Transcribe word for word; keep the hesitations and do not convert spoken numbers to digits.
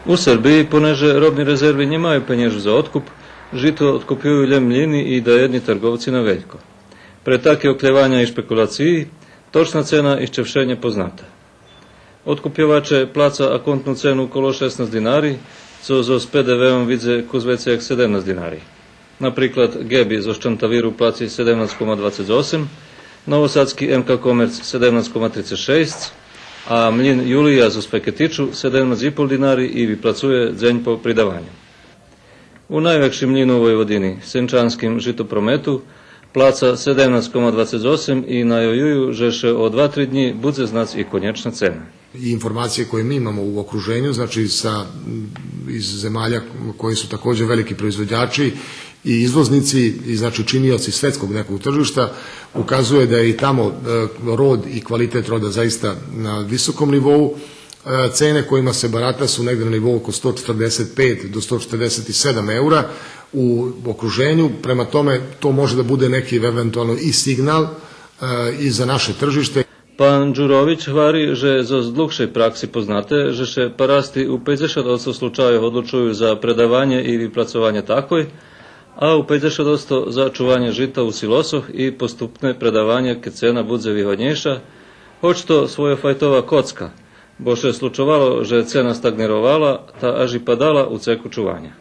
У Сербиї, понеже робни резерви нємаю пенєжу за откуп, жито откупюю лєм млїни и даєдни тарговци на велько. Пре таки оклєваня и шпекулациї, точна цена ище вше нєпозната. Откупйоваче плаца аконтну цену коло шеснац динари, цо зоз П Д В-ом видзе кус вецей як седемнац динари. Наприклад, Геби зоз Чантавиру плаци седемнац кома двацец осем, новосадски М К Комерц седемнац кома трицец шейсц, а млїн Юлия зоз Фекетичу седемнац и пол динари и виплацує дзень по придаваню. У найвекшим млїну у Войводини, сенчанским Житопромету, плаца седемнац кома двацец осем и найавюю же ше о два-три днї будзе знац и конєчна цена. I informacije koje mi imamo u okruženju, znači sa, iz zemalja koje su takođe veliki proizvođači i izvoznici i, znači, činioci svetskog nekog tržišta, ukazuje da je i tamo, e, rod i kvalitet roda zaista na visokom nivou. E, cene kojima se barata su negde na nivou oko sto četrdeset pet do sto četrdeset sedam eura u okruženju, prema tome to može da bude neki eventualno i signal, e, i za naše tržište. Пан Джурович гвари же зоз длугшей пракси познате же ше парасти у пейдзешат одсто случайох одлучую за предаванє и виплацованє такой, а у пейдзешат одсто за чуванє жита у силосох и поступне предаванє кед цена будзе вигоднєйша, гоч то своєфайтова коцка, бо ше случовало же цена стаґнировала, та аж и падала у цеку чуваня.